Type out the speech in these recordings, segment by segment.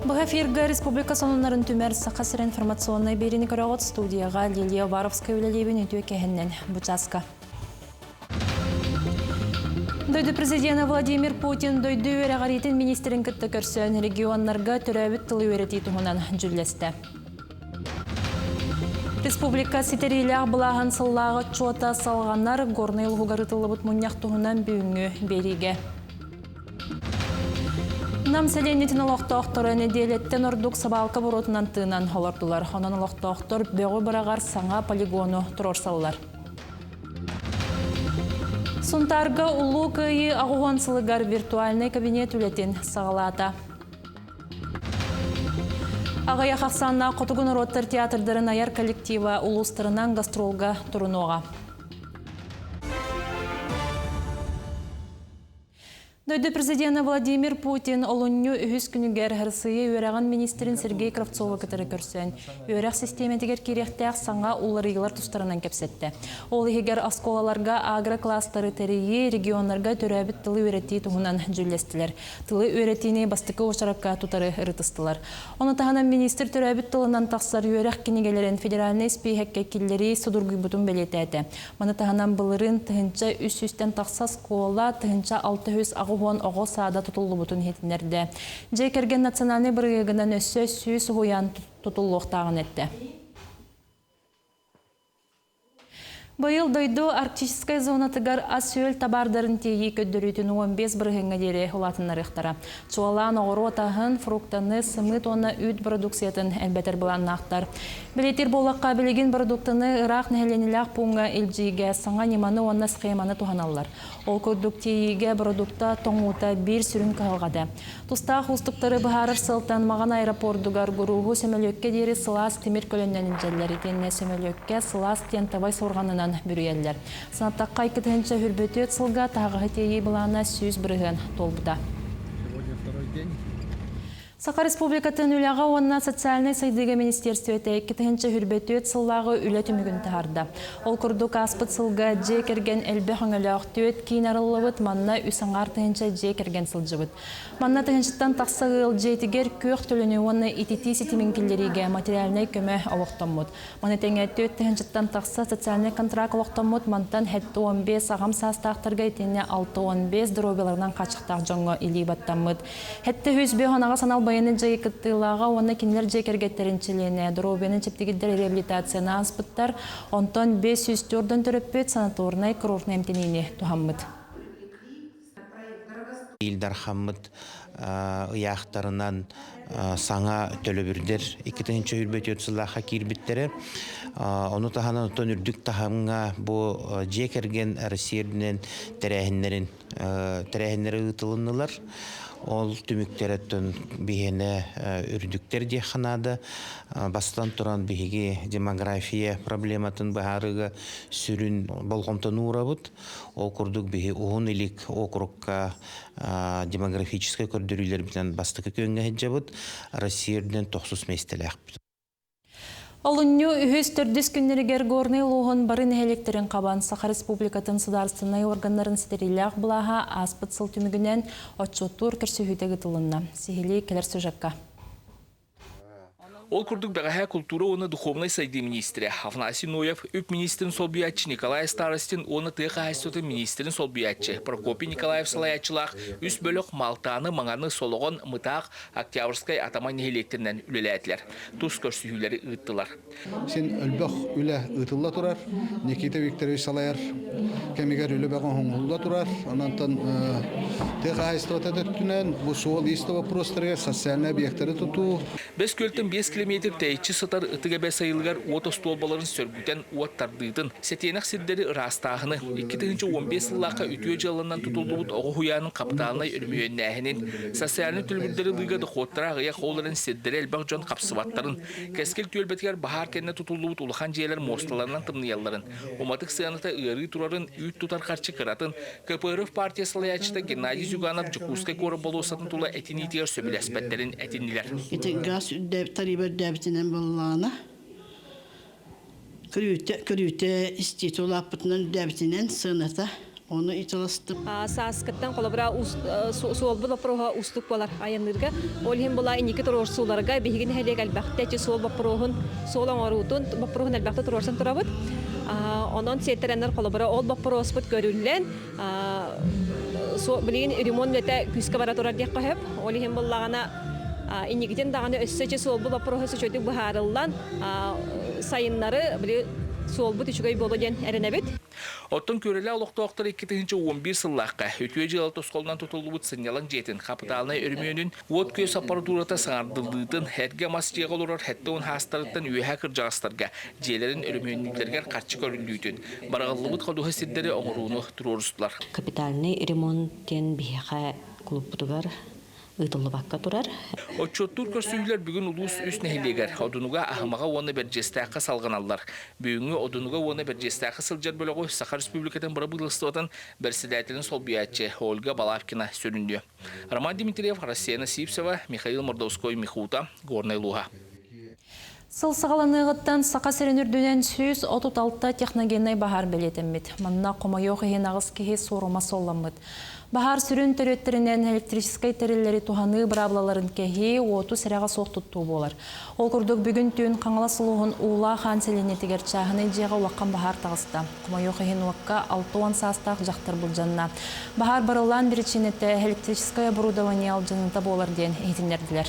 Быһа эфирга республика сонуннарын түмэр Саха сирэ информационнай биэриини көрөҕүт студияҕа Лилия Уваровская үлэлиибин үтүө кэһиннэн бу чааска. Дойду президена Владимир Путин дойду үөрэҕириитин министрин кытта көрсөн регионнарга төрөөбүт тылы үөрэтии туһунан дьүүллэстэ. Республика ситэриилээх былааһын сыллааҕы отчуота салҕанар Горнай улууһугар ыытыллыбыт мунньах туһунан бүгүҥҥү биэриигэ. Нам сэлиэнньэтин олохтоохторо нэдиэлэттэн ордук сабаалка буруотунан тыынан олордулар. Онон олохтоохтор бөҕү быраҕар саҥа полигону туруорсаллар. Сунтаарга Улуу Кыайыы аҕуһуон сылыгар виртуальнай кабинет үлэтин саҕалаата. Аҕыйах ахсааннаах хотугу норуоттар театрдарын айар коллектива улуустарынан гастролга турунуоҕа. Дойду президена Владимир Путин олунньу үһүс күнүгэр Россия үөрэҕин министрин Сергей Кравцовы кытары көрсөн, үөрэх систиэмэтигэр киириэхтээх саҥа уларыйыылар тустарынан кэпсэттэ. Ол иһигэр оскуолаларга агрокласстары тэрийии, регионнарга төрөөбүт тылы үөрэтии туһунан дьүүллэстилэр. Тылы үөрэтиини бастакы уочаракка тутары ырытыстылар. Ону таһынан министр төрөөбүт тылынан тахсар үөрэх кинигэлэрин федеральнай испииһэккэ киллэрии судургуйбутун бэлиэтээтэ. Маны таһынан былырыын 1300-тэн тахса оскуола, 1680 оҕо саада тутуллубутун иһитиннэрдэ. Дьиэ кэргэн национальнай бырайыагынан өссө 100 уһуйаан тутуллуохтааҕын эттэ. Быйыл дойду арктическай зонатыгар ас-үөл табаардарын тиэйии көрдөрүүтүн 15 бырыһыаҥҥа диэри улаатыннарыахтара. Чуолаан оҕуруот аһын, фруктаны, сымыыт уонна үүт продукциятын элбэтэр былааннаахтар. Бэлиэтиир буоллахха, билигин продуктаны ыраах нэһилиэнньэлээх пууҥҥа илдьиигэ саҥа ньыманы уонна схеманы туһаналлар. Ол курдук тиэйиигэ продукта тоҥуута биир сүрүн кыһалҕата. Тустаах уустуктары быһаарар сыалтан Маҕан аэропордугар гурууһу сөмөлүөккэ диэри сылаас тимир көлөннөн илдьэллэр итиэннэ сөмөлүөккэ сылаас тиэнтовай суорҕанынан бүрүйэллэр. Санаттахха, 2024 сылга таһаҕаһы тиэйии былаана 100% туолбута. Саха Республикатын үлэҕэ уонна социальнай сайдыыга министиэристибэтэ 2024 сыллааҕы үлэ түмүгүн таһаарда. Ол курдук ааспыт сылга дьиэ кэргэн элбэх өҥөлөөх түөрт киин арыллыбыт, манна үс аҥаар тыһыынча дьиэ кэргэн сылдьыбыт. Манна тыһыынчаттан тахса ыал дьиэтигэр күөх төлөнү уонна ититии ситимин киллэриигэ материальнай көмө олохтоммут. Маны тэҥэ 4 тыһыынчаттан тахса социальнай контракт олохтоммут, мантан 75 аҕам саастаахтарга итиэннэ 65 доруобуйаларынан хааччахтаах дьоҥҥо илии баттаммыт. 705 анал байыаннай дьайыы кыттыылааҕа уонна кинилэр дьиэ кэргэттэрин чилиэнэ доруобуйаны чэбдигирдэр реабилитацияны ааспыттар, онтон 504 төрөппүт санаторнай курортнай эмтэниини туһаммыт. Ил Дархаммыт ыйаахтарынан саҥа төлөбүрдэр 2024 сыллаахха киирбиттэрэ. Ону таһынан оттон үрдүк таһымҥа бу дьиэ кэргэн Россия үрдүнэн тэрээһиннэрин тэрээһиннэри ыытылыннылар. Ол түмүктэрэттэн биһиэнэ үрдүктэр диэххэ наада. Бастатан туран биһиги демография проблематын быһаарыыга сүрүн болҕомтону уурабыт. Ол курдук биһи Уһун Илик округка демографическай көрдөрүүлэрбитинэн бастакы күөҥҥэ сылдьабыт. Россия үрдүнэн тохсус миэстэлээхпит. Олунньу үһүс-төрдүс күннэригэр Горнай улууһун бары нэһилиэктэрин хабан Саха Республикатын судаарыстыбаннай органнарын ситэриилээх былааһа ааспыт сыл түмүгүнэн отчуоттуур көрсүһүүтэ ыытылынна. Сиһилии кэлэр сюжекка. Ол курдук бэҕэһээ култуура уонна духовнай сайдыы миниистирэ Афанасий Ноев, үп миниистирин солбуйааччы Николай Старостин уонна тыа хаһаайыстыбатын миниистирин солбуйааччы Прокопий Николаев салайааччылаах үс бөлөх Малтааны, Маҥаны, Солоҕон, Мытаах, Октябрьскай, Атамай нэһилиэктэринэн үлэлээтилэр. Тус көрсүһүүлэри ыыттылар. Син элбэх үлэ ыытылла турар. Никита Викторович салайар кэмигэр үлэ бөҕө оҥоһулла турар. Онон тыа хаһаайыстыбата өттүнэн бу суол-иис да боппуруостарыгар социальнай объектары тутуу. Бэс күөлтэн 5 километр тэйиччи сытар Ытык Эбэ сайылыгар уот остуолбаларын сөргүтэн уот тардыытын, сэтиэнэх сирдэри ыраастааһыны, 2015 сыллаахха үтүө дьыаланан тутуллубут оҕо уһуйаанын хапытаалынай өрөмүөннээһинин, социальнай төлөбүрдэри ылыыга дохуоттара аҕыйах, ол эрэн сирдэри элбэх дьон хапсыбаттарын, Кэскил түөлбэтигэр баһаар кэннэ тутуллубут улахан дьиэлэр муосталарынан тымныйалларын, уматык сыаната ыарыы турарын, үүт тутар харчы кыратын, КПРФ партия салайааччыта Геннадий Зюганов Дьокуускай куорат болуоссатын тула этиниитигэр сөбүлэспэттэрин этиннилэр. Ити газ тарыыба үрдээбитинэн буоллаҕына, көрүүтэ, көрүүтэ истиитэ улааппытынан үрдээбитинэн сыаната. Ону италастым. Сааскыттан холобура суолбут боппуруоһа уустук буолар айанныырга. Ол иһин була инники туруорсууларга биһиги нэһилиэк элбэхтэ ити суол боппуруоһун, суол оҥоруутун боппуруоһун элбэхтэ туруорсан турабыт. Онон сиэттэрэннэр холобура ол боппуруоспут көрүллэн билигин ремонт үлэтэ күүскэ бара турар диэххэ сөп. Ол иһин буллаҕына инникитин даҕаны өссө ити суолбут боппуруоһа үчүгэйдик быһаарыллан сайыннары били суолбут үчүгэй буолуо диэн эрэнэбит. Оттон Күөрэлэ олохтоохтор 2011 сыллаахха үтүө дьыала тосхолунан тутуллубут сынньалаҥ дьиэтин хапытаалынай өрөмүөнүн, уот-күөс аппаратурата саҥардыллыытын, эргэ мас дьиэҕэ олорор 70 хаастарыттан үөһэ кырдьаҕастарга дьиэлэрин өрөмүөннүүллэригэр харчы көрүллүүтүн, бараҕыллыбыт ходуһа сирдэри оҥорууну туруорустулар. Капитальный ремонт диэн биһиэхэ клубпутугар ыытыллыбакка турар. Отчуоттуур көрсүһүүлэр бүгүн улуус үс нэһилиэгэр Одунуга, Аһымаҕа уонна Бэрдьиэстээххэ салҕаналлар. Бүгүҥҥү Одунуга уонна Бэрдьиэстээххэ сылдьар бөлөҕү Саха Республикатын бырабыыталыстыбатын бэрэссэдээтэлин солбуйааччы Ольга Балабкина сүрүннүө. Роман Дмитриев, Рассена Сивцева, Михаил Мордовской, Михута, Горнай улууһа. Сыл саҕаланыаҕыттан Саха сирин үрдүнэн 136 техногеннай баһаар бэлиэтэммит. Манна хомойуох иһин аҕыс киһи суорума суолламмыт. Баһаар сүрүн төрүөттэринэн электрическэй тэриллэри туһаныы быраабылаларын кэһии, уоту сэрэҕэ суох туттуу буолар. Ол курдук бүгүн түүн Хаҥалас улууһун Уулаах Аан сэлиэнньэтигэр чааһынай дьиэҕэ улахан баһаар таҕыста. Хомойуох иһин уокка 60 саастаах дьахтар былдьанна. Баһаар барыллаан биричиинэтэ электрическэй оборудование алдьаныыта буолар диэн иһитиннэрдилэр.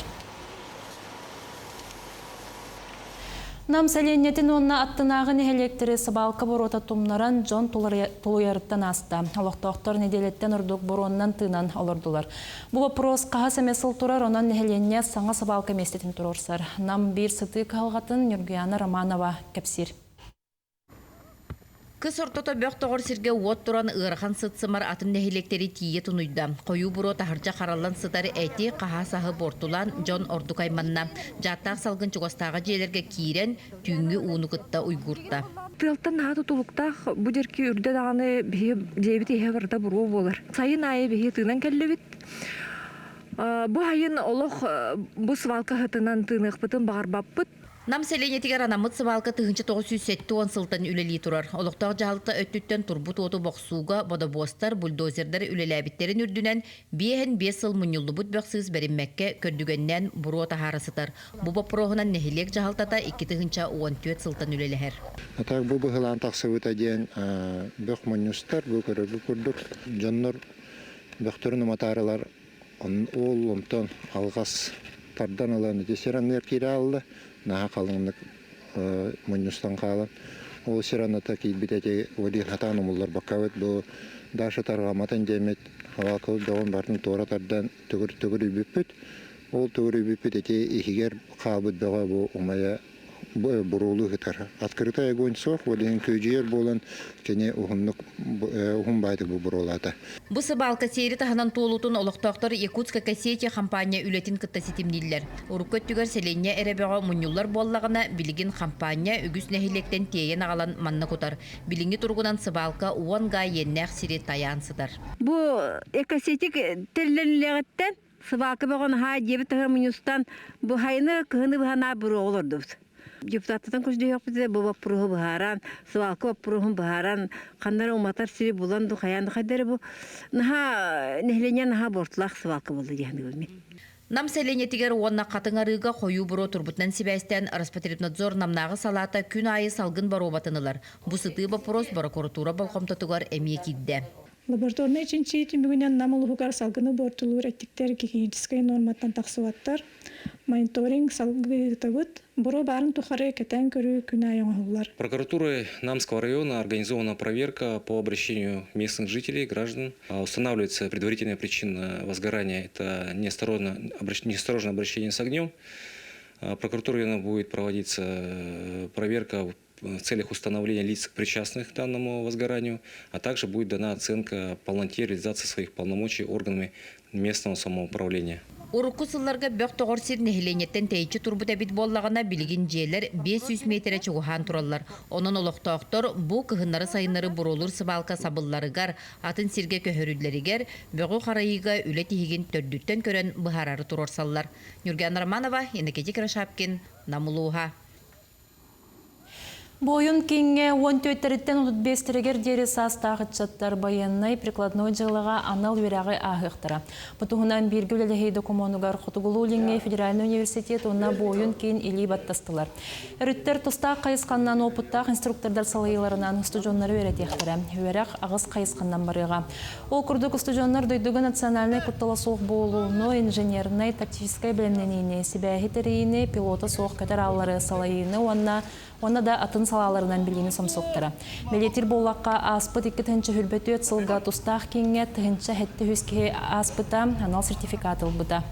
Нам сэлиэнньэтин уонна аттынааҕы нэһилиэктэри сыбаалка боруота тумнаран дьон тулуйарыттан ааста. Олохтоохтор нэдиэлэттэн ордук боруоннан тыынан олордулар. Бу боппуруос хаһыс эмэ сыл турар, онон нэһилиэнньэ саҥа сыбаалка миэстэтин туруорсар. Нам биир сытыы кыһалҕатын Ньургуйаана Романова кэпсиир. Кыс ортото бөх тоҕор сиргэ уот туран ыарахан сыт-сымар атын нэһилиэктэри тиийэ тунуйда. Хойуу буруо таһырдьа хараллан сытар эти, хаһаас аһы буортулаан дьон ордук айманна. Дьааттаах салгын чугастааҕы дьиэлэргэ киирэн, түүҥҥү ууну кытта уйгуурта. Тыалтан наһаа тутулуктаах бу дьэрки үрдэ даҕаны биһи дьиэбит иһэ барыта буруо буолар. Сайын аайы биһи тыынан кэллибит. Бу сайын олох бу свалка аһытынан тыыныахпытын баҕарбаппыт. Нам сэлиэнньэтигэр анаммыт сыбаалка 1970 сылтан үлэлии турар. Олохтоох дьаһалта өттүттэн турбут уоту бохсууга бодобуостар, бульдозердар үлэлээбиттэрин үрдүнэн биэһин биэс сыл мунньуллубут бөх-сыыс бэриммэккэ көрдүгэннээн буруо таһаара сытар. Бу боппуруоһунан нэһилиэк дьаһалтата 2014 сылтан үлэлэһэр. А так бу быһылаан тахсыбыта диэн бөх мунньустар, бу көрөргө курдук дьоннор бөхтөрүн уматаарылар Ол онтон алҕас тардан ылан ити сир анныгар киирэ хаалла, наһаа халыҥнык мунньустан хаалан. Ол сир анната киирбит эти уолуйан сатаан умулларбаккабыт бу Даша тарҕамматын диэммит халаакабыт бөҕүн барытын туора тардан төгүр-төгүрүйбүппүт. Ол төгүрүйбүппүт ити иһигэр хаалбыт бөҕө бу умайа буруолуу сытар. Открытый огонь суох, ол иһин күөдьүйэр буолан кини уһуннук уһун баайдык бу буруолаата. Бу сыбаалка сиэри таһынан туолуутун олохтоохтор Якутская Кассетия хампаанньа үлэтин кытта ситимнииллэр. Урукку өттүгэр сэлиэнньэ эрэ бөҕө мунньуллар буоллаҕына, билигин хампаанньа үгүс нэһилиэктэн тиэйэн аҕалан манна кутар. Билиҥҥи туругунан сыбаалка уон гаа иэннээх сири тайаан сытар. Бу экосетик тэриллэниэҕиттэн Сыбаалка бөҕө наһаа дьиэбит таһыгар мунньустан бу сайыны кыһыны быһа наар буруоҕа олордубут. Депутаттартан көрдөһүөхпүт бу боппуруоһу быһааран, сыбаалка боппуруоһун быһааран, ханна эрэ уматар сири булан ду хайаан да хайда эрэ бу наһаа нэһилиэнньэ наһаа буортулаах сыбаалка буолла дии саныыбын мин. Нам сэлиэнньэтигэр уонна Хатыҥ Арыыга хойуу буруо турбутунан сибээстээн Роспотребнадзор Намнааҕы салаата күн аайы салгын боруобатын ылар. Бу сытыы боппуруос борокуратуура болҕомтотугар эмиэ киирдэ. Лабораторнай чинчийии түмүгүнэн Нам улууһугар салгыны буортулуур эттиктэр гигиеническэй нуорматтан тахсыбаттар. Мониторинг салгыы ыытабыт. Буруо баарын тухары кэтээн көрүү күн аайы оҥоһуллар. Прокуратурой Намского района организована проверка по обращению местных жителей, граждан. Устанавливается предварительная причина возгорания – это неосторожное обращение с огнем. Прокуратурой района будет проводиться проверка в целях установления лиц, причастных к данному возгоранию, а также будет дана оценка полноте реализации своих полномочий органами местного самоуправления. Урукку сылларга бөх тоҕор сир нэһилиэнньэттэн тэйиччи турбут эбит буоллаҕына, билигин дьиэлэр 500 миэтэрэ чугаһаан тураллар. Онон олохтоохтор бу кыһыннары-сайыннары буруолуур сыбаалка сабылларыгар, атын сиргэ көһөрүллэригэр, бөҕү харайыыга үлэ тиһигин төрдүттэн көрөн быһаарары туруорсаллар. Ньургуяна Романова, Иннокентий Кирашапкин, Нам улууһа. Буойун кииҥҥэ 14-тэриттэн 35-тэригэр диэри саастаах ыччаттар байыаннай прикладной дьыалаҕа анал үөрэҕи ааһыахтара. Бу туһунан бииргэ үлэлэһии докумуонугар Хотугулуу-Илиҥҥи федеральнай университет уонна Буойун киин илии баттастылар. Өрүттэр тустаах хайысханнан уопуттаах инструктордар салайыыларынан устудьуоннары үөрэтиэхтэрэ. Үөрэх аҕыс хайысханнан барыаҕа. Ол курдук устудьуоннар дойдуга национальнай куттала суох буолууну, инженернэй, тактическай бэлэмнэниини, сибээһи тэрийиини, пилота суох көтөр ааллары салайыыны уонна уонна да атын салааларынан билиини сомсуохтара. Бэлиэтиир буоллахха, ааспыт 2024 сылга тустаах кииҥҥэ 1700 киһи ааспыта, анал сертификат ылбыта.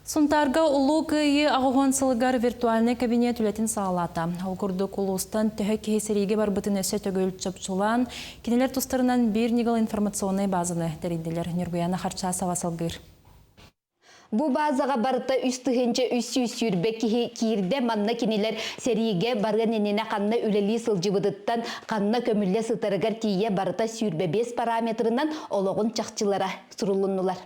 Сунтаарга Улуу Кыайыы аҕыһуон сылыгар виртуальнай кабинет үлэтин саҕалаата. Ол курдук улуустан төһө киһи сэриигэ барбытын өссө төгүл чопчулаан, кинилэр тустарынан биир ньыгыл информационнай базаны тэрийдилэр. Ньургуяна Харчасова салгыыр. Бу базаҕа барыта 3320 киһи киирдэ. Манна кинилэр сэриигэ барыан иннинэ ханна үлэлии сылдьыбытыттан, ханна көмүллэ сытарыгар тиийэ барыта 25 параметрынан олоҕун чахчылара сурулуннулар.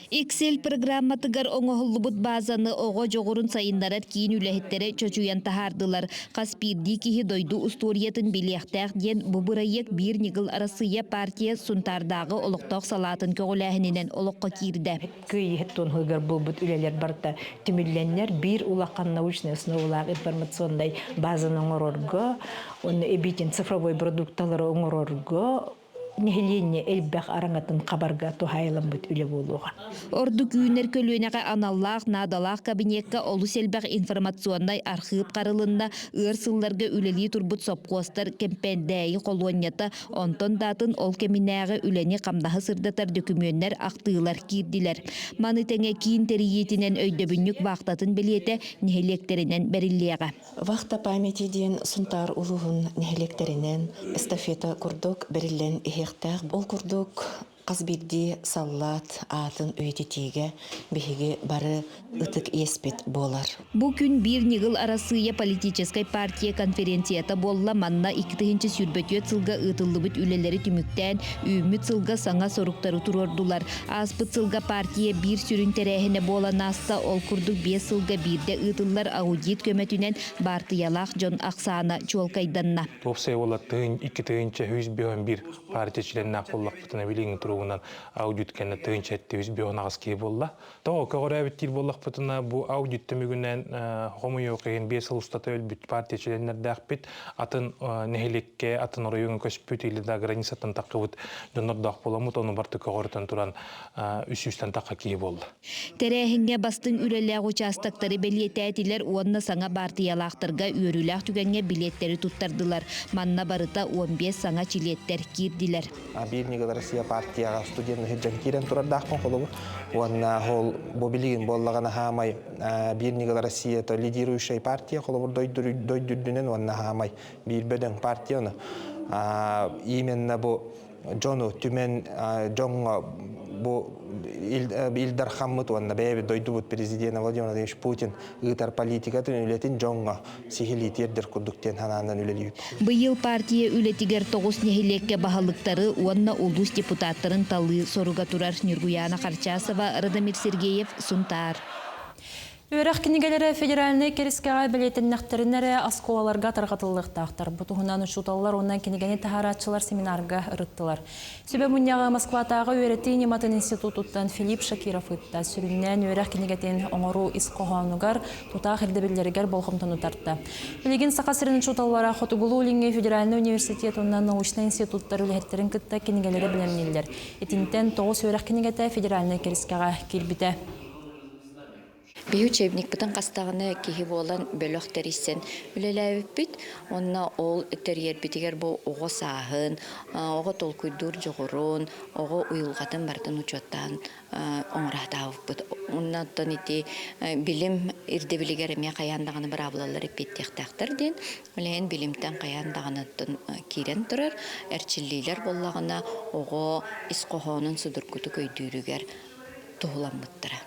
Excel программатыгар оҥоһуллубут базаны оҕо дьоҕурун сайыннарар киин үлэһиттэрэ чочуйан таһаардылар. Хас биирдии киһи дойду устуоруйатын билиэхтээх диэн бу бырайыак Биир ньыгыл Арассыыйа партия Сунтаардааҕы олохтоох салаатын көҕүлээһининэн олоххо киирдэ. Кыайыһыт туонһугар буолбут үлэлэр барыта түмүллэннэр биир улахан научнай основалаах информационнай базаны оҥорорго, уонна эбиитин цифровой продукталары оҥорорго нэһилиэнньэ элбэх араҥатын хабарга туһаайыламмыт үлэ буолуоҕа. Ордук үүнэр көлүөнэҕэ аналлаах, наадалаах кабинекка олус элбэх информационнай архыып харылынна, ыар сылларга үлэлии турбут сопхуостар Кэмпэндээйи холуонньата, онтон да атын ол кэминээҕи үлэни-хамнаһы сырдатар дөкүмүөннэр, ахтыылар киирдилэр. Маны тэҥэ киин тэрийиитинэн өйдөбүнньүк вахтатын бэлиэтэ нэһилиэктэринэн бэриллиэҕэ. Вахта памяти диэн Сунтаар улууһун нэһилиэктэринэн эстафета курдук бэриллэн иһиэхтээх. Ол курдук хас биирдии саллаат аатын үйэтитиигэ биһиги бары ытык иэспит буолар. Бу күн Биир ньыгыл Арассыыйа политическай партия конференцията буолла. Манна 2024 сылга ыытыллыбыт үлэлэри түмүктээн, үүммүт сылга саҥа соруктары туруордулар. Ааспыт сылга партия биир сүрүн тэрээһинэ буолан ааста, ол курдук биэс сылга биирдэ ыытыллар аудит көмөтүнэн баартыйалаах дьон ахсаана чуолкайданна. Уопсай уола тыһын икки тыһыынча сүүс биһон биир партия чилиэннээх буоллахпытына билиҥҥи туругунан аудит кэннэ тыһыынча сэттэ сүүс биһон аҕыс киһи буолла. Тоҕо көҕүрээбит диир буоллахпытына бу аудит түмүгүнэн хомойуох иһин биэс сыл устата өлбүт партия чилиэннэрдээхпит атын нэһилиэккэ, атын оройуоҥҥа көспүт или да границаттан таххыбыт дьоннордоох буоламмыт, ону барыта көҕөрүтэн туран үс сүүстэн тахха киһи буолла. Тэрээһиҥҥэ бастыҥ үлэлээх учаастактары бэлиэтээтилэр уонна саҥа баартыйалаахтарга үөрүүлээх түгэҥҥэ билиэттэри туттардылар. Манна барыта 15 саҥа чилиэттэр киирдилэр. Биир Ньыгыл Россия партияҕа студент сылдьан киирэн турардаахпын холобур. Уонна ол бу билигин буоллаҕына хаамай Биир Ньыгыл Россия то лидирующая партия холобур дойду үрдүнэн уонна хаамай биир бөдөҥ партия ону именно бу дьону түмэн дьоҥҥо бу Ил Дархаммыт уонна бэйэбит дойдубут президена Владимир Владимирович Путин ыытар политикатын үлэтин дьоҥҥо сиһилии тиэрдэр курдук диэн санаанан үлэлиибит. Быйыл партия үлэтигэр тоҕус нэһилиэккэ баһылыктары уонна улуус депутаттарын талыы соруга турар Ньургуйаана Харчасова, Радомир Сергеев, Сунтаар. Үөрэх кинигэлэрэ федеральнай кэрискэҕэ бэлиэтэннэхтэринэ эрэ оскуолаларга тарҕатыллыахтаахтар. Бу туһунан учууталлар уонна кинигэни таһаарааччылар семинарга ырыттылар. Сүбэ мунньаҕы Москватааҕы үөрэтии ньыматын институтуттан Филипп Шакиров ыытта. Сүрүннээн үөрэх кинигэтин оҥоруу ис хоһоонугар, тутаах ирдэбиллэригэр болҕомтону тарта. Билигин Саха сирин учууталлара Хотугулуу-Илиҥҥи федеральнай университет уонна научнай институттар үлэһиттэрин кытта кинигэлэри бэлэмнииллэр. Итинтэн тоҕус үөрэх кинигэтэ федеральнай кэрискэҕэ киирбитэ. Биһи учебникпытын хастаҕына киһи буолан бөлөх тэрийсэн үлэлээбиппит. Уонна ол тэрийэрбитигэр бу оҕо сааһын, оҕо толкуйдуур дьоҕурун, оҕо уйулҕатын барытын учуоттаан оҥоро сатаабыппыт. Уонна оттон ити билим ирдэбилигэр эмиэ хайаан даҕаны быраабылалар эппиэттиэхтээхтэр диэн, ол билимтэн хайаан даҕаны киирэн турар эрчиллиилэр буоллаҕына оҕо ис хоһоонун судургутук өйдүүрүгэр туһуламмыттара.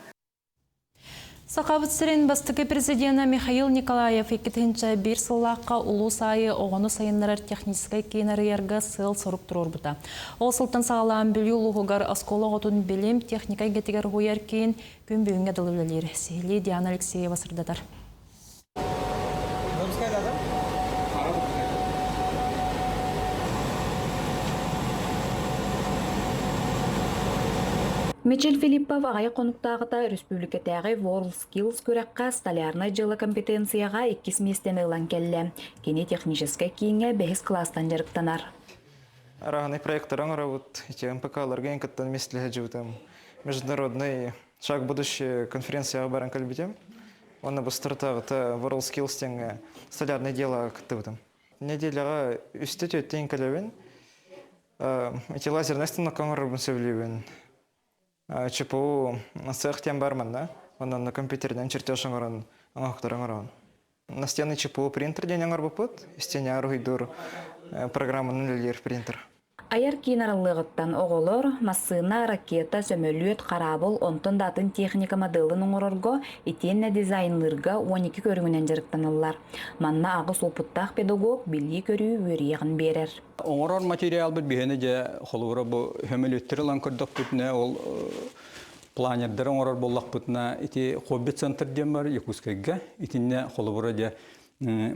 Сахабыт сирин бастакы президенэ Михаил Николаев 2001 сыллаахха улуус аайы оҕону сайыннарар техническэй киин арыйарга сыал-сорук туруорбута. Ол сылтан саҕалаан Бүлүү улууһугар оскуола оҕотун билим, техника эйгэтигэр уһуйар киин күн бүгүҥҥэ дылы үлэлиир. Сиһилии Диана Алексеева сырдатар. Мичил Филиппов аҕыйах хонуктааҕыта өрөспүүбүлүкэтээҕи WorldSkills күрэххэ столярнай дьыала компетенцияҕа иккис миэстэни ылан кэллэ. Кини техническэй кииҥҥэ бэһис кылаастан дьарыктанар. Араһынай проекттары оҥоробут, ити МПК-ларга эн кыттан миэстэлэһэ дьыбытым. Международный шаг будущее конференцияҕа баран кэлбитим. Уонна бу стартаҕыта WorldSkills диэҥҥэ столярное дело кыттыбытым. Неделяҕа үстэ түөттэн кэлэбин. Ити лазернай станокка оҥорорбун сөбүлүүбүн. ЧПУ сыах диэн бар манна. Онон компьютеринэн чертеж оҥорон, оҥоһуктары оҥоробун. Настенный ЧПУ принтер диэн оҥорбуппут. Истиэнэҕэ уруһуйдуур программанан үлэлиир принтер. Айар киин арыллыаҕыттан оҕолор массыына, ракета, сөмөлүөт, хараабыл, онтон да атын техника моделын оҥорорго итиэннэ дизайнныырга 12 көрүҥүнэн дьарыктаналлар. Манна аҕыс уопуттаах педагог билии-көрүү үөрүйэҕин биэрэр. Оҥорор материалбыт биһиэнэ дьэ холобура бу сөмөлүөттэри ылан көрдөхпүтүнэ ол планердары оҥорор буоллахпытына ити хобби центр диэн бар Якутскайга итиннэ холобура дьэ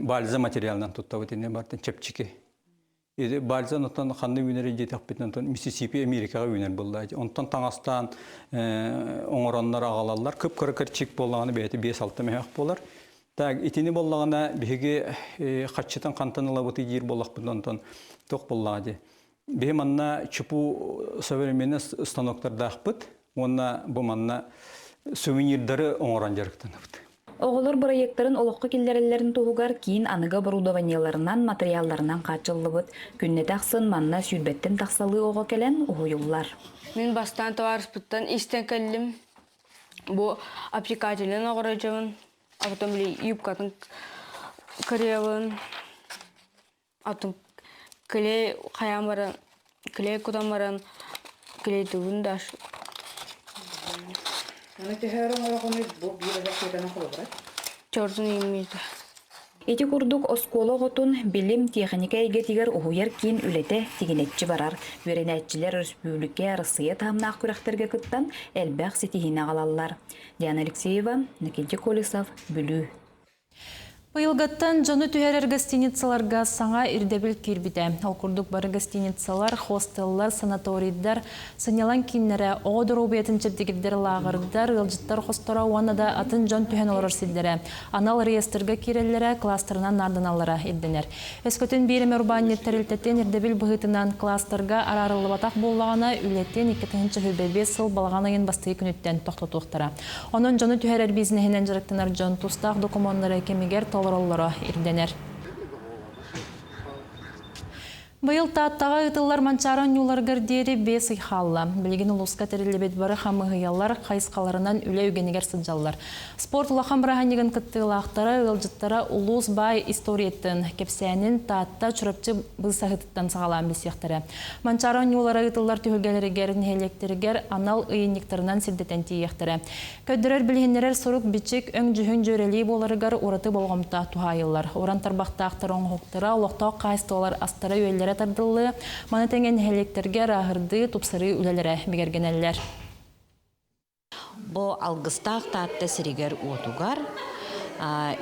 бальза материалынан туттабыт иннэ бартан чэпчэки Бальзан оттон ханна үүнэр диэтэхпитинэ онтон Миссисипи Америкаҕа үүнэр буолла. Онтон таҥастаан оҥороннор аҕалаллар. Кып-кыра кырчык буоллаҕына бэйэтэ 5-6 мөһөөх буолар. Так, итини буоллаҕына биһиги хаччытын хантан ылабытый диир буоллахпытына онтон туох буоллаҕа дии. Биһи манна ЧПУ современный станоктардаахпыт уонна бу манна сувенирдары оҥорон дьарыктанабыт. Оҕолор бырайыактарын олоххо киллэрэллэрин туһугар киин аныгы оборудованиеларынан, матырыйаалларынан хааччыллыбыт. Күннэтэ ахсын манна сүүрбэттэн тахсалыы оҕо кэлэн уһуйуллар. Мин бастаан табаарыспыттан истэн кэллим. Бу аппликателинэн оҕорожобун, а потом били юбкатын кырыйабын, атын клей хайаан баран, клей кутан баран клейтубун да Аны төһө оҥороҕунуй бу биир ракетаны холобура? Чордун ииммиитэ. Ити курдук оскуола оҕотун билим, тиэхиньикэ эйгэтигэр уһуйар киин үлэтэ тигинэччи барар. Үөрэнээччилэр өрөспүүбүлүкэ, Арассыыйа таһымнаах күрэхтэргэ кыттан элбэх ситиһиини аҕалаллар. Диана Алексеева, Иннокентий Колесов, Бүлүү. Быйылгыттан дьону түһэрэр гостиницаларга саҥа ирдэбил киирбитэ. Ол курдук бары гостиницалар, хостеллар, санаторийдар, сынньалаҥ кииннэрэ, оҕо доруобуйатын чэбдигирдэр лааҕырдар, ыалдьыттар хосторо уонна да атын дьон түһэн олорор сирдэрэ анал реестргэ киирэллэрэ, кластерынан наарданаллара ирдэнэр. Өскөтүн биир эмэ урбаанньыт тэрилтэтин ирдэбил быһыытынан кластерга араарыллыбатах буоллаҕына, үлэтин 2025 сыл балаҕан ыйын бастакы күнүттэн тохтотуохтара. Онон дьону түһэрэр бизнеһинэн дьарыктанар дьон тустаах докумуоннары кэмигэр толороллоро ирдэнэр. Быйыл Тааттаҕа ыытыллар Манчаары оонньууларыгар диэри биэс ый хаалла. Билигин улууска тэриллибит бары хамыыһыйалар хайысхаларынан үлэ үгэнигэр сылдьаллар. Спорт улахан бырааһынньыгын кыттыылаахтара, ыалдьыттара улуус баай историятын, кэпсээнин Таатта, Чурапчы быысаһытыттан саҕалаан билсиэхтэрэ. Манчаары оонньуулара ыытыллар түһүлгэлэригэр, нэһилиэктэригэр анал ыйынньыктарынан сирдэтэн тиийиэхтэрэ. Көрдөрөр-билиһиннэрэр сурук-бичик, өҥ-дьүһүн дьүөрэлии буоларыгар ураты болҕомто туһаайыллар. Уран тарбахтаахтар оҥоһуктара, олохтоох хаһаайыстыбалар астара-үөллэрэ тардыллыа, маны тэҥэ нэһилиэктэргэ ырааһырдыы, тупсарыы үлэлэрэ бигэргэнэллэр. Бу алгыстаах Таатта сиригэр-уотугар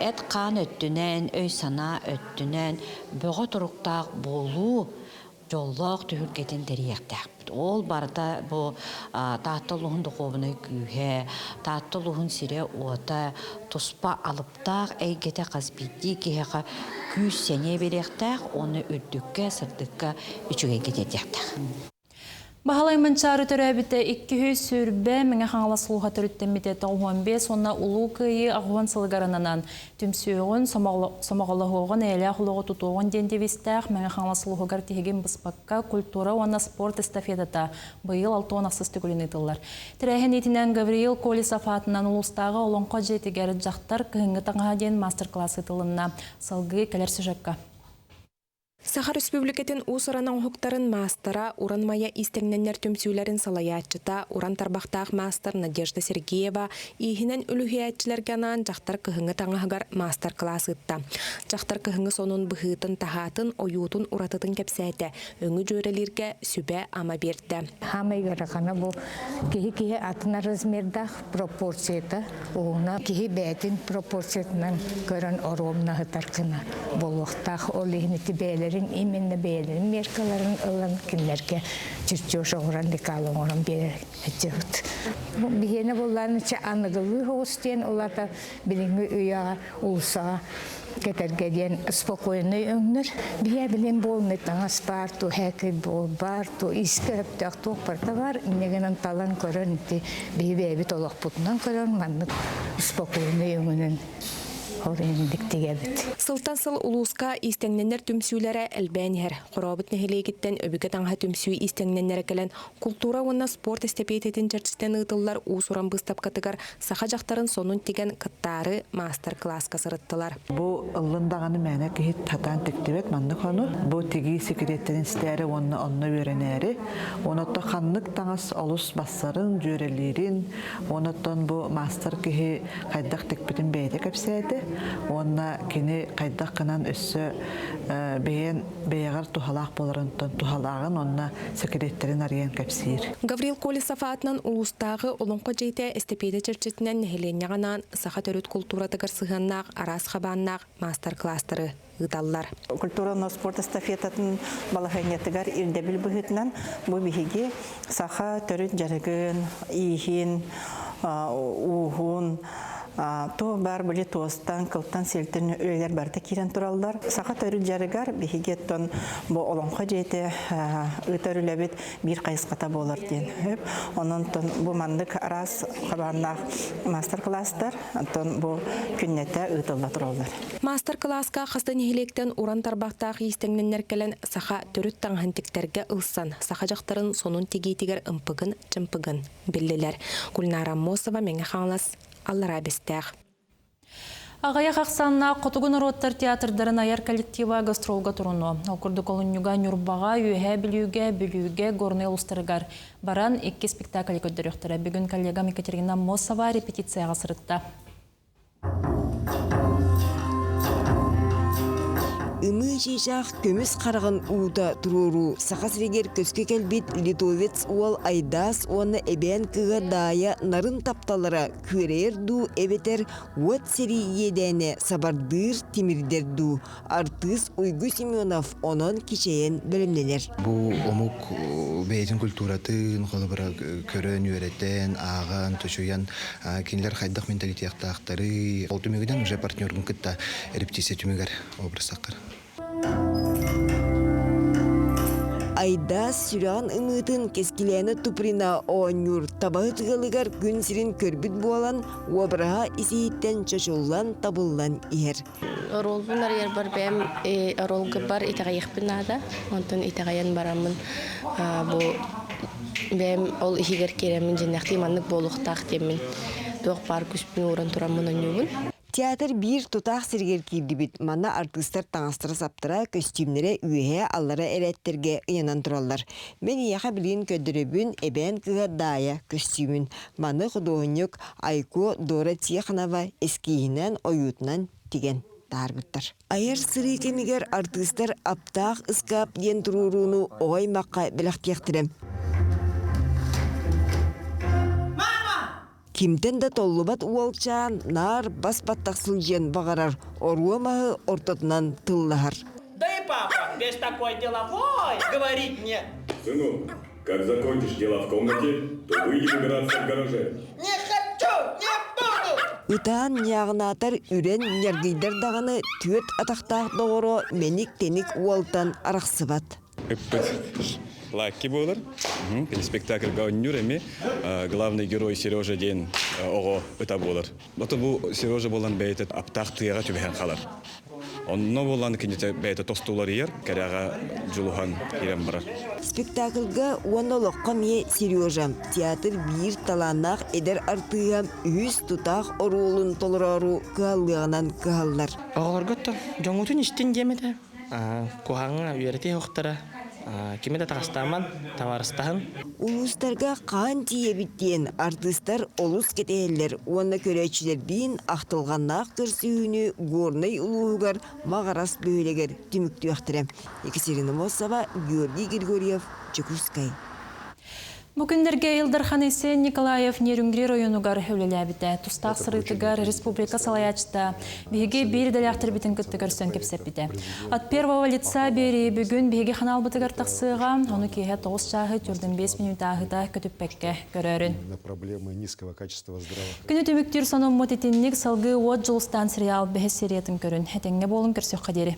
эт-хаан өттүнэн, өй-санаа өттүнэн бөҕө туруктаах буолуу дьоллоох түһүлгэтин тэрийиэхтээхпит. Ол барыта бу Таатта улууһун духуобунай күүһэ, Таатта улууһун сирэ-уота туспа алыптаах эйгэтэ хас биирдии киһиэхэ күүс-сэниэ биэриэхтээх уонна үрдүккэ, сырдыкка үчүгэйгэ тиэрдиэхтээх. Баһылай Манчаары төрөөбүтэ 220 Мэҥэ Хаҥалас улууһа төрүттэммитэ 95 уонна Улуу Кыайыы 80 сылыгар ананан түмсүөҕүн, сомоҕолоһуоҕун, эйэлээх олоҕу тутуоҕун диэн девизтээх Мэҥэ Хаҥалас улууһугар тиһигин быспакка культура уонна спорт эстафетата быйыл 66 төгүлүн ыытыллар. Тэрээһин иитинэн Гавриил Колесов аатынан улуустааҕы Олоҥхо дьиэтигэр дьахтар кыһыҥҥы таҥаһа диэн мастер-класс ыытылынна. Салгыы кэлэр сюжекка. Саха Республикатын уус-уран оҥоһуктарын маастара, Уран Майа иистэҥнэннэр түмсүүлэрин салайааччыта, уран тарбахтаах маастар Надежда Сергеева ииһинэн үлүһүйээччилэргэ анаан дьахтар кыһыҥҥы таҥаһыгар маастар-кылаас ыытта. Дьахтар кыһыҥҥы сонун быһыытын-таһаатын, ойуутун уратытын кэпсээтэ, өҥү дьүөрэлииргэ сүбэ-ама биэрдэ. Хаамай ыарахана бу киһи-киһи атын размердаах пропорцията уһуна киһи бэйэтин пропорциятынан көрөн оруомнаһытар гына буолуохтаах. Ол иһин ити бэйэлэрин именно бэйэлэрин меркаларын ылан кинилэргэ чертеж оҥорон лекал оҥорон биэрэр этибит. Биһиэнэ буоллаан аныгылыы соҕус диэн улата билиҥҥи үйэҕэ уулуссаҕа кэтэргэ диэн спокойный өҥнөр. Биһиэ билин буолнай таҥас баар, ту хэкэй буол баар, ту искэ өптөөх туох барыта баар. Инньэ гынан талан көрөн ити биһи бэйэбит олохпутунан көрөн маннык спокойный өҥүнэн Ол тигэбит. Сылтан сыл улууска иистэҥнэннэр түмсүүлэрэ элбээн иһэр. Хорообут нэһилиэгиттэн өбүгэ таҥаһа түмсүү иистэҥнэннэрэ кэлэн култуура уонна спорт эстэпиэтэтин чэрчитинэн ыытыллар уус-уран быыстапкатыгар саха дьахтарын сонун тигэн кыттаары маастар-кылааска сырыттылар. Бу ыллын даҕаны мээнэ киһи сатаан тиктибэт маннык ону. Бу тигии секреттэрин истээри уонна онно үөрэнээри. Онуоттан ханнык таҥас олус бассарын, дьүөрэлиирин, онуоттан бу маастар киһи хайдах тикпитин бэйэтэ кэпсээтэ уонна кини хайдах гынан өссө бэйэн бэйэҕэр туһалаах буоларынтан туһалааҕын уонна сэкириэттэрин арыйан кэпсиир. Гаврил Колесов аатынан улуустааҕы Олоҥхо дьиэтэ эстэпиэтэ чэрчитинэн нэһилиэнньэҕэ анаан саха төрүт култууратыгар сыһыаннаах араас хабааннаах маастар-кылаастары ыыталлар. Культура спорт эстафетатын балаһыанньатыгар ирдэбил быһыытынан бу биһиги саха төрүт дьарыгын, ииһин, ууһун, туох баар били туостан, кылтан, силтэн үлэлэр барыта киирэн тураллар. Саха төрүт дьарыгар биһиги оттон бу Олоҥхо дьиэтэ ыытар үлэбит биир хайысхата буолар диэн сөп. Онон бу маннык араас хабааннаах маастар-кылаастар оттон бу күннэтэ ыытылла тураллар. Маастар-кылааска хас да нэһилиэктэн уран тарбахтаах иистэҥнэннэр кэлэн саха төрүт таҥаһын тиктэргэ ылсан, саха дьахтарын сонун тигиитигэр ымпыгын-чымпыгын биллилэр. Гульнара Аммосова, Мэҥэ Хаҥалас, Аллараа Бэстээх. Аҕыйах ахсааннаах хотугу норуоттар театрдарын айар коллектива гастролга турунуо. Ол курдук олунньуга Ньурбаҕа, Үөһээ Бүлүүгэ, Бүлүүгэ, Горнай улуустарыгар баран икки спектакль көрдөрүөхтэрэ. Бүгүн коллегам Екатерина Мосова репетицияҕа сырытта. Ымыы чыычаах көмүс хараҕын уута туруоруу Саха сиригэр көскө кэлбит литовец уол Айдаас уонна эбээн кыыһа Даайа нарын тапталлара күөрэйэр дуу эбэтэр уот сэрии иэдээнэ сабардыыр тимирдэр дуу артыыс Уйгу Семенов онон кичэйэн бэлэмнэнэр. Бу омук бэйэтин культуратын холобура көрөн, үөрэтэн, ааҕан, чочуйан кинилэр хайдах менталитеттаахтарый ол түмүгүнэн уже партнергун кытта репетиция түмүгэр образтаххар. Айдаас сүрэҕин ымыытын Кэскилээнэ Туприна оонньуур табаһыт ыалыгар күн сирин көрбүт буолан, уобараһа ис-иһиттэн чочуллан, табыллан иһэр. Оруолбун арыйарбар бэйэм оруолгабар итэҕэйиэхпин наада. Онтон итэҕэйэн бараммын бу бэйэм ол иһигэр киирэммин дьиннэхтии маннык буолуохтаах диэммин туох баар күүспүн ууран тураммын оонньуубун. Театр биир тутаах сиригэр киирдибит. Манна артыыстар таҥастара-саптара, көстүүмнэрэ үөһээ-аллара эрээттэргэ ыйанан тураллар. Мин эйиэхэ билигин көрдөрөбүн эбээн кыыһа Даайа көстүүмүн. Маны худуоһунньук Айко Дора Тихонова эскииһинэн, ойуутунан тигэн таһаарбыттар. Айар сырыы кэмигэр артыыстар Аптаах ыскаап диэн туруорууну оҕо аймахха бэлэхтиэхтэрэ. Кимтэн да толлубат уолчаан наар бас-баттах сылдьыан баҕарар, оруо маһы ортотунан тыллаһар. Да и папа, весь такой деловой, говорит мне. Сынок, как закончишь дела в комнате, то выйдем играться в гараже. Не хочу, не буду! Ытаан ньааҕынаатар үрэн ньаргыйдар даҕаны түөрт атахтаах доҕоро мэник-тэник уолтан арахсыбат. Ыппыт Лаки буолар. Спектакльга оонньуур эми главный герой Сережа диэн оҕо ыта буолар. Ото бу Сережа буолан бэйэтэ аптаах тыаҕа түбэһэн хаалар. Онно буолан кинитэ бэйэтэ тостуларыйар, кэрэҕэ дьулуһан киирэн барар. Спектакльга уонна олоххо эмиэ Сережа театр биир талааннаах эдэр артыыһа үһүс тутаах оруолун толороору кыһаллыаҕынан кыһаллар. Оҕолорго дьоҥҥутун истин диэм этэ. Куһаҥҥа үөрэтии охтара кими да таҕастааман, табаарыстаһын. Улуустарга хаан тиийэбит диэн артыыстар олус кэтэһэллэр уонна көрөөччүлэрдиин ахтылҕаннаах көрсүһүүнү Горнай улууһугар Маҕарас бөһүөлэгэр түмүктүөхтэрэ. Екатерина Мосова, Георгий Григорьев, Дьокуускай. Бу күннэргэ Ил Дархан Айсен Николаев Нерюнгри районугар үлэлээбитэ. Тустаах сырыытыгар республика салайааччыта биһиги биир идэлээхтэрбитин кытта көрсөн кэпсэппитэ. От первого лица биэрии бүгүн биһиги ханаалбытыгар тахсыаҕа, ону киэһэ 9 чааһы 45 мүнүүтэ ааһыта көтүппэккэ көрөөрүн. Проблемы низкого качества здравоохранения. Күнү түмүктүүр сонуммут итинник салгыы Уот Дьулустаан сериал бэһис сериятын көрүн. Этэҥҥэ буолун көрсөххө диэри.